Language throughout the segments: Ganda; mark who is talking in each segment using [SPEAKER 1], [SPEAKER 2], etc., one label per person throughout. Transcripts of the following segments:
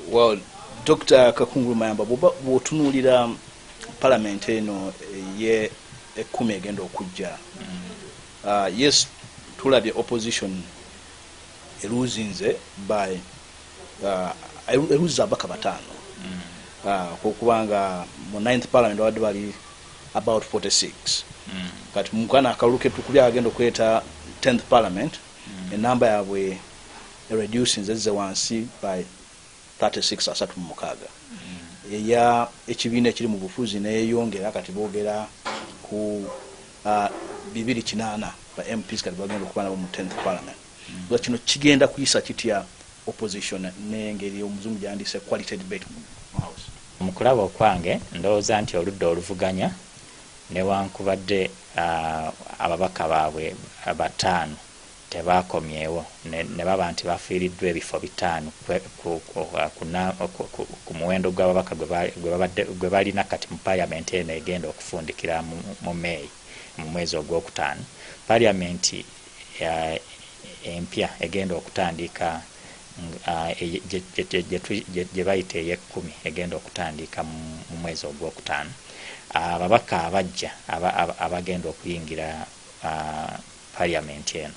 [SPEAKER 1] Well, Dr Kakungulu Mayamba, bw'otunuulira parliament eno ye 10 egenda okujja, yes, tulabye opposition eluzinze by eluziza ababaka 5, okubanga mu 9th parliament babadde bali about 46. Kati mukana akalulu ketukubye agenda okuleeta 10th parliament, enamba yaabwe ereducinze, ezze wansi by 36, 36. Eya ekibiina ekiri mu bufuzi neyeyongera, kati boogera ku 280 ba MPs kati bagenda okuba nabo mu 10th parliament. Kino kigenda kuyisa kitya opposition n'engeri omuzungu gyandise quality debate mu house?
[SPEAKER 2] Mu kulaba okwange, ndowooza nti oludda oluvuganya, newankubadde ababaka baabwe 5 tebakomyewo, ne baba nti bafiiriddwa ebifo 5 ku muwendo gw'ababaka gwe balina kati mu parliament eno egenda okufundikira mu May, mu mwezi ogwokutaano. Parliament empya egenda okutandika, gye bayita ey'ekkumi, egenda okutandika mu mwezi ogwokutaano. Ababaka abajja abagenda okuyingira parliament eno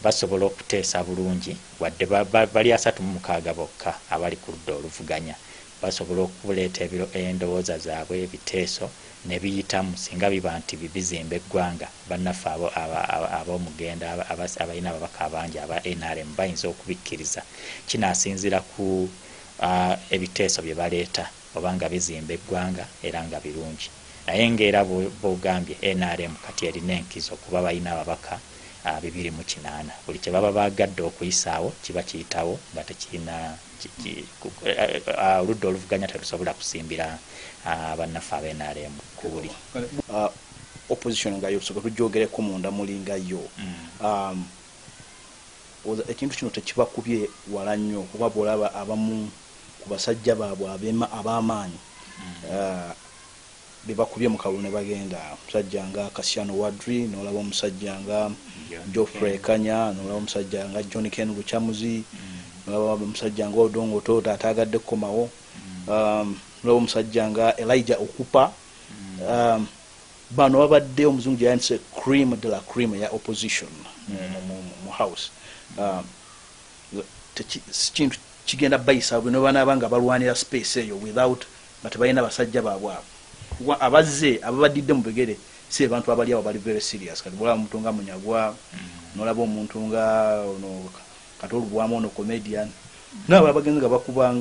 [SPEAKER 2] basobola okuteesa bulungi, wadde bali 36 bokka abali ku ludda oluvuganya, basobola okuleeta endowooza zaabwe, ebiteeso ne biyitamu singa biba nti bizimba eggwanga. Bannaffe ab'omugenda abalina ababaka abangi aba NRM bayinza okubikkiriza. Kinaasinziira ku ebiteeso bye baleeta, oba nga bizimba eggwanga era nga birungi. Naye ng'era bw'ogambye, NRM kati erina enkizo kuba balina ababaka 280. Buli kye baba baagadde okuyisaawo kiba kiyitawo nga tekirina oludda oluvuganya terusobola kusimbira bannaffe aba NRM ku buli.
[SPEAKER 1] Opposition nga yo soka tujoogereko munda muli nga yo, ekintu kino tekibakubye wala nnyo, kuba bw'olaba abamu ku basajja baabwe ab'amaanyi be bakubye mu kalulu ne bagenda, omusajja nga Kasiano Wadri, n'olaba omusajja nga Geoffrey Kanya, n'olaba omusajja nga John Ken Lukyamuzi, n'olaba omusajja nga Odongo Otto ataagadde kukomawo, n'olaba omusajja nga Elijah Okupa. Bano babadde omuzungu gye yandise cream de la cream ya opposition mu house. Si kintu kigenda bayisa bwe banaaba nga balwanira space eyo without nga tebalina basajja baabwe abo, kuba abazze ababadidde mu bigere si abantu abali abo bali very serious. Kati bwolaba omuntu nga Munyagwa, nolaba omuntu nga ono kati olubwamu ono comedian, naabo abagenzi nga bakuba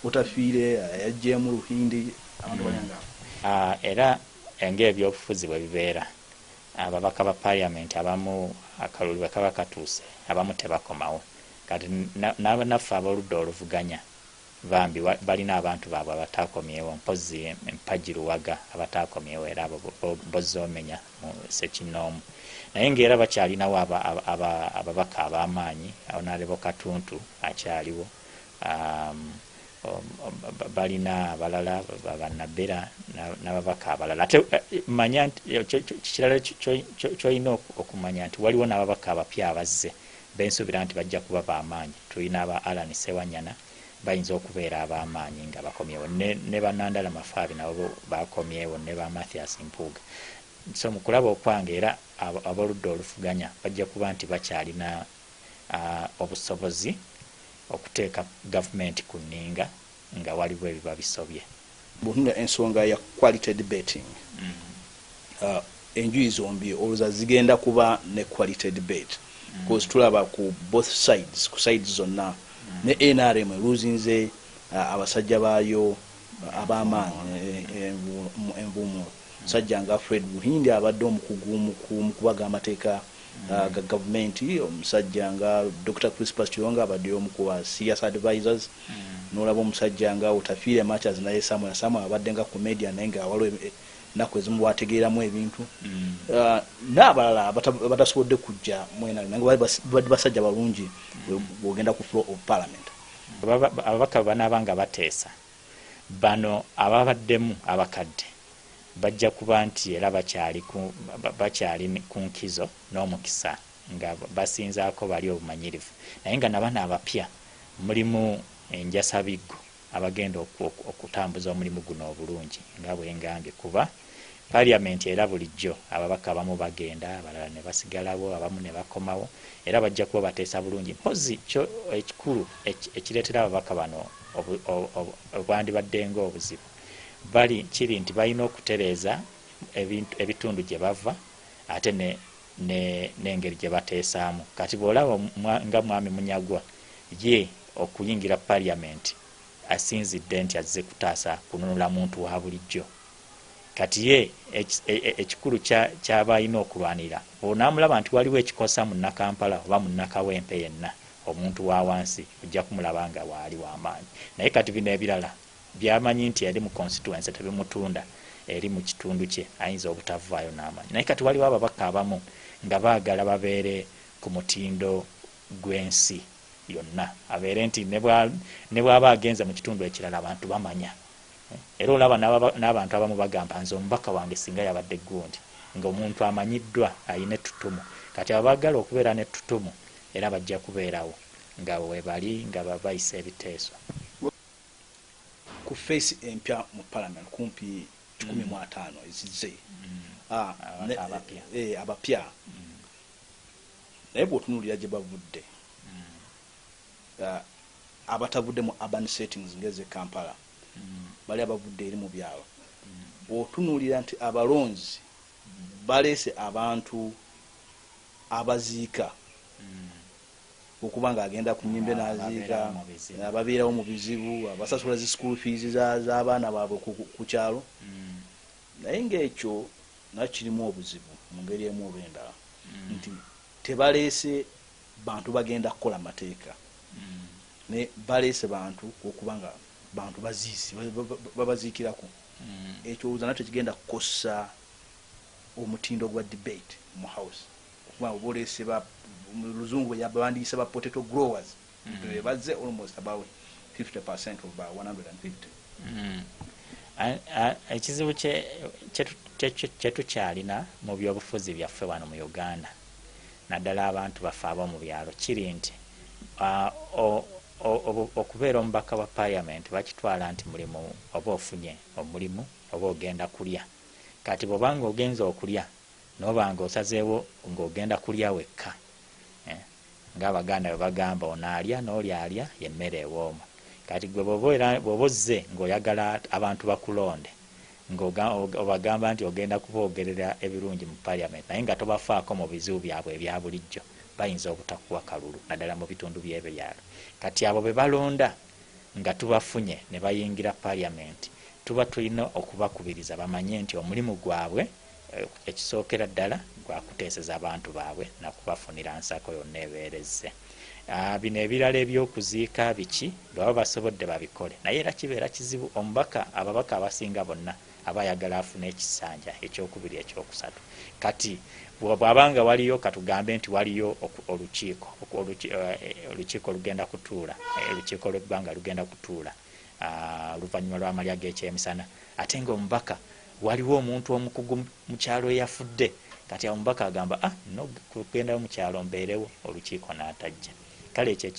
[SPEAKER 1] Otafiire yajjeemu Luhindi, abantu balyanga.
[SPEAKER 2] Era ng'ebyobufuzi bwe bibeera, ababaka ba parliament abamu akalulu bwe kaba katuuse abamu tebakomawo. Kati naffe ab'oludda oluvuganya bambi balina abantu baabwe abatakomyewo, mpozzi Mpagi Luwaga abatakomyewo, era abo bozoomenya mu ssekinnoomu. Naye ng'era bakyalinawo ababaka ab'amaanyi. Honorable Katuntu akyaliwo, balina abalala bannabera n'ababaka abalala. Ate manya nti kirala ky'olina okumanya nti waliwo n'ababaka abapya abazze bensuubira nti bajja kuba b'amaanyi. Tulina aba Allan Ssewanyana, bayinza okubeera ab'amaanyi nga bakomyewo, ne Bannandala Mafaabi nabo bakomyewo, ne ba Mathias Mpuuga. So mu kulaba okwange, era ab'oludda oluvuganya bajja kuba nti bakyalina obusobozi okuteeka gavumenti ku nninga nga waliwo ebiba bisobye.
[SPEAKER 1] Bw'otunula ensonga ya quality debating, enjuyi zombi olowooza zigenda kuba ne quality debate? Because tulaba ku both sides, ku sides zonna, ne NRM eluzinze abasajja baayo ab'amaanyi, envuumuulo, omusajja nga Fred Buhindi abadde omukugu mu kubaga amateeka ga gavumenti, omusajja nga Dr Crispus Kiyonga abadde omu ku ba serious advisors, n'olaba omusajja nga Otafiire Mathias, naye Samuel Samuel abadde nga comedian naye nga waliwo ennaku ezimu bwategeeramu ebintu, n'abalala abatasobodde kujja mu NRM naye nga babadde basajja balungi bw'ogenda ku floor of parliament.
[SPEAKER 2] Ababaka bwe banaaba nga bateesa, bano ababaddemu abakadde bajja kuba nti era bakyali ku nkizo n'omukisa nga basinzaako bali obumanyirivu. Naye nga nabano abapya mulimu enjasabiggo. abagenda okutambuza omulimu guno obulungi nga bwe ngambye, kuba parliament era bulijjo ababaka abamu bagenda, abalala ne basigalawo, abamu ne bakomawo, era bajja kuba bateesa bulungi. Mpozi kyo ekikulu ekireetera ababaka bano obwandibadde ng'obuzibu bali kiri nti balina okutereeza ebitundu gye bava ate n'engeri gye bateesaamu. Kati bw'olaba nga Mwami Munyagwa ye okuyingira parliament asinzidde nti azze kutaasa kununula muntu wa bulijjo. Kati ye ekikulu ky'aba alina okulwanira, bw'onaamulaba nti waliwo ekikosa munnakampala oba munnakawempe yenna, omuntu wa wansi, ojja kumulaba nga waali w'amaanyi. Naye kati bino ebirala byamanyi nti eri mu constituency tebimutunda, eri mu kitundu kye ayinza obutavaayo n'amaanyi. Naye kati waliwo ababaka abamu nga baagala babeere ku mutindo gw'ensi yonna, abeere nti ne bw'aba agenze mu kitundu ekirala abantu bamanya. Era olaba n'abantu abamu bagamba nze omubaka wange singa yabadde gundi, ng'omuntu amanyiddwa alina ettutumu. Kati abaagala okubeera n'ettutumu era bajja kubeerawo nga webali nga bayisa ebiteeso.
[SPEAKER 1] Ku face empya mu parliament kumpi 150 ezizze abapya, naye bw'otunuulira gye bavudde, abatavudde mu urban settings ng'eze Kampala, bali abavudde eri mu byalo, bw'otunuulira nti abalonzi baleese abantu abaziika, okuba nga agenda ku nyimbe n'aziika, ababeerawo mu bizibu, abasasula zi school fees z'abaana baabwe ku kyalo. Naye ng'ekyo nakyo kirimu obuzibu mu ngeri emu oba endala, nti tebaleese bantu bagenda kukola mateeka, ne baleese bantu okuba nga bantu baziisi babaziikirako. Ekyo olowooza nakyo kigenda kukosa omutindo gwa debate mu house, okuba nga boleese mu luzungu bawandiise ba potato growers, bazze almost about 50% of 150.
[SPEAKER 2] Ekizibu kye tukyalina mu byobufuzi byaffe wano mu Uganda, naddala abantu baffe ab'omu byalo, kiri nti okubeera omubaka wa parliament bakitwala nti mulimu, oba ofunye omulimu oba ogenda kulya. Kati bw'obanga ogenza okulya n'oba nga osazeewo ng'ogenda kulya wekka, ng'Abaganda bwe bagamba onaalya n'oli alya y'emmere ewooma. Kati gwe bw'oba ozze ng'oyagala abantu bakulonde, ng'obagamba nti ogenda kuboogerera ebirungi mu parliament, naye nga tobafaako mu bizibu byabwe ebya bulijjo, bayinza obutakuwa kalulu, naddala mu bitundu by'ebyalo. Kati abo be balonda nga tubafunye ne bayingira parliament, tuba tulina okubakubiriza bamanye nti omulimu gwabwe ekisookera ddala gwa kuteeseza abantu baabwe nakubafunira nsako yonna ebeerezze. Bino ebirala ebyokuziika biki baba basobodde babikole, naye era kibeera kizibu. Omubaka, ababaka abasinga bonna aba ayagala afune ekisanja ekyokubiri, ekyokusatu. Kati bw'abanga waliyo, katugambe nti waliyo olukiiko, olukiiko lugenda kutuula, olukiiko lw'eggwanga lugenda kutuula oluvannyuma lw'amalya g'ekyemisana, ate ng'omubaka waliwo omuntu omukugu mu kyalo eyafudde. Kati omubaka agamba no kugendayo mu kyalo mbeerewo, olukiiko n'atajja. Kale ekyo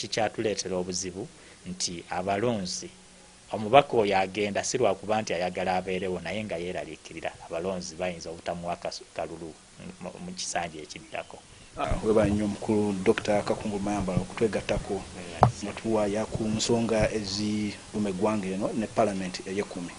[SPEAKER 2] kikyatuleetera obuzibu nti abalonzi, omubaka oyo agenda si lwakuba nti ayagala abeerewo, naye nga yeeraliikirira abalonzi bayinza obutamuwa kalulu mu kisanja ekiddako.
[SPEAKER 1] Webale nnyo omukulu Dr. Kakungulu Mayambala okutwegattako nga tuwaaya ku nsonga eziruma eggwanga eno ne parliament ey'ekkumi.